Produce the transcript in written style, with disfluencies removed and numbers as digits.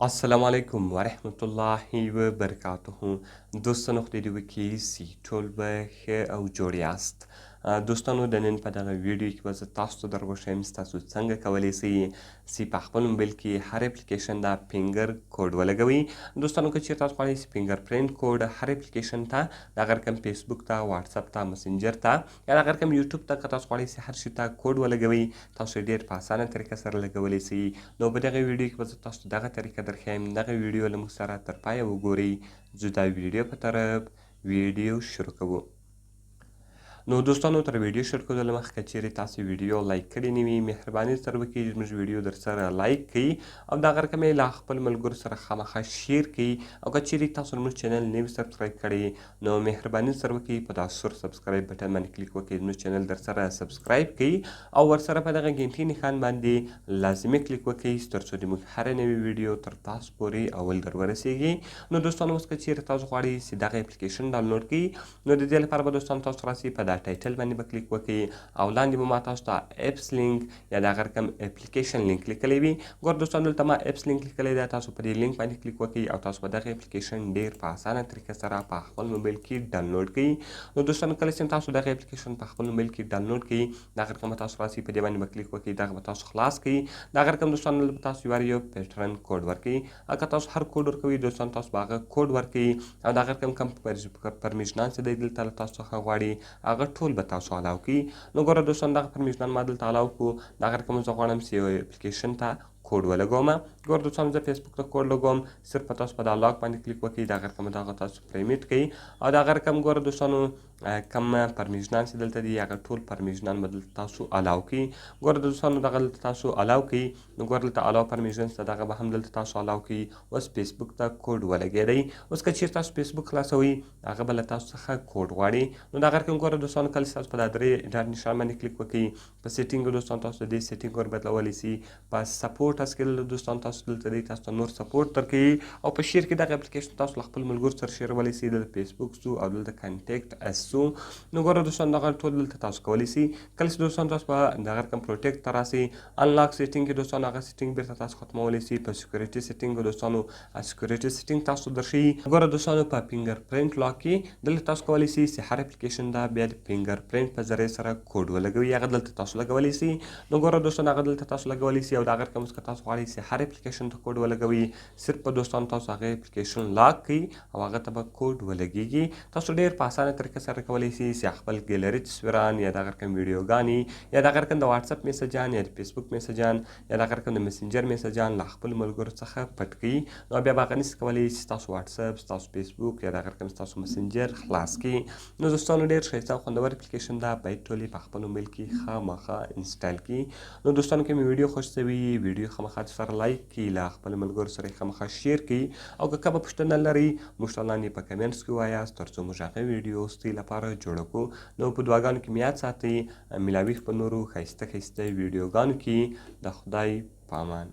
السلام علیکم ورحمت الله وبرکاته. دوستانو، خدای دې وکړي چې ټول به ښه او جوړ یاست. دوستانو، د نن په دغه ویډیو کې به زه تاسو ته در وښیم چې تاسو څنګه کولی شئ چې په خپل موبایل کې هر اپلیکیشن دا فینګر کوډ ولګوئ. دوستانو، که چیرې تاسو غواړئ چې فینګر پرینټ کوډ هر اپلیکیشن ته، دغه رقم فیسبوک ته، واتساپ ته، مسنجر ته یا دغه رقم یوټیوب ته، که تاسو غواړئ چې هر شي ته کوډ ولګوئ، تاسو ډیر په اسانه طریقه سره لګولی شئ. نو په دغه ویډیو کې به زه تاسو ته دغه طریقه درښیم. دغه ویډیو له موږ سره تر پایه وګورئ. ځو دا ویډیو په طرف، ویډیو شروع کوو. نو دوستانو، تر ویډیو شروع کولو له مخکې، چیرې تاسو ویډیو لایک کړې نه وي، مهرباني سره وکړئ زموږ ویډیو در سره لایک کړئ او دغه رقم یې له خپل ملګرو سره خامخا share کړئ. او که چیرې تاسو زموږ چینل نه وي subscribe کړی، نو مهرباني سره وکړئ په دا سور subscribe button باندې کلیک وکړئ، زموږ چینل در سره subscribe کړئ او ورسره په دغه ګنټې نښان باندې لازمي کلیک وکړئ، ترڅو د موږ هره نوې ویډیو تر تاسو پورې اول در ورسیږي. نو دوستانو، اوس که چیرې تاسو غواړئ چې دغه اپلیکیشن ډاونلوډ کړئ، نو د دې لپاره به دوستان تاسو راسئ، په دا title باندې به کلیک وکړئ او لاندې به ما تاسو ته apps link یا دغه رقم اپلیکیشن لینک لیکلی وي. ګور دوستان، دلته ما apps link لیکلی دی. تاسو په دې لینک باندې کلیک وکړئ او تاسو به دغه اپلیکیشن ډیر په اسانه طریقه سره په خپل موبایل کې ډاونلوډ کړئ. نو دوستان، کله چې تاسو دغه اپلیکیشن په خپل موبایل کې ډاونلوډ کړئ، دغه رقم تاسو راسئ، په دې باندې به کلیک وکړئ، دغه به تاسو خلاص کړئ. دغه رقم دوستان، دلته تاسو یو pattern code ورکړئ. که تاسو هر کوډ ورکوئ دوستان، تاسو به هغه کوډ ورکړئ او دغه رقم کوم permission ان چې دی دلته له تاسو څخه غواړي، هغه ټول به تاسو allow کړئ. نو ګوره دوستان، دغه permission ان ما دلته allow کړو. دغه رقم زه غواړم چې یو اپلیکیشن ته کوډ ولګوم. ګور دوستان، زه فیسبوک ته کوډ لګوم. صرف تاسو په دا lock باندې کلیک وکړئ، دغه رقم دغه تاسو permit کړئ او دغه رقم ګوره دوستانو، کم permission ان چې دلته دي، هغه ټول permission ان به دلته تاسو allow کړئ. ګوره دوستانو، دغه دلته تاسو allow کړئ. نو ګوره، دلته allow permission ته دغه به هم دلته تاسو allow کړئ. اوس فیسبوک ته کوډ ولګېدی. اوس که چیرې تاسو فیسبوک خلاصوئ، هغه به له تاسو څخه کوډ غواړي. نو دغه رقم ګوره دوستانو، کله چې تاسو په دا درې dot نشان باندې کلیک وکړئ، په setting دوستان تاسو د دې setting ور بدلولی شئ. په support us کې دوستان تاسو دلته دی تاسو ته نور support درکوي او په share کې دغه اپلیکیشن تاسو له خپل ملګرو سره share ولی شئ. دلته فیسبوک سو او دلته contact us سو. نو ګوره دوستان، دغه ټول دلته تاسو کولی شئ. کله چې دوستان تاسو په دغه رقم protect ته راسئ، unlock setting کې دوستان هغه setting بیرته تاسو ختمولی شئ. په security setting دوستانو security setting تاسو درښیي. ګوره دوستانو، په finger print lock کې دلته تاسو کولی شئ چې هر اپلیکیشن دا بیا د فینګر پرینټ په ذریعه سره کوډ ولګوي، هغه دلته تاسو لګولی شئ. نو ګوره دوستان، هغه دلته تاسو لګولی شئ او دغه رقم که تاسو غواړئ چې هر اپلیکیشن ته کوډ ولګوي، صرف په دوستان تاسو هغه اپلیکیشن lock کړئ او هغه ته به کوډ ولګیږي. تاسو ډیر په اسانه طریقه سره کولی شئ چې خپل ګیلري تصویران یا دغه رقم ویډیوګانې یا دغه رقم د واتساپ میسجان یا د فیسبوک میسجان یا دغه رقم د مسنجر میسجان له خپل ملګرو څخه پټ کړئ. نو بیا به هغه نشي کولی چې ستاسو واتساپ، ستاسو فیسبوک یا دغه رقم ستاسو مسنجر خلاص کړي. نو دوستانو، ډیر ښایسته او خوندور اپلیکیشن دا باید ټولې په خپل موبایل کې خامخا install کړي. نو دوستانو، که مې ویډیو خوښ شوي، ویډیو خامخا سره لایک کړئ، له خپل ملګرو سره خامخا share کړئ او که کومه پوښتنه لرئ، موږ ته لاندې په comments کې ووایاست، ترڅو موږ هغه ویډیو ستاسو لپاره جوړه کړو. نو په دعاګانو کې مې یاد ساتئ. ملاوي په نورو ښایسته ښایسته ویډیوګانو کې. د خدای په امان.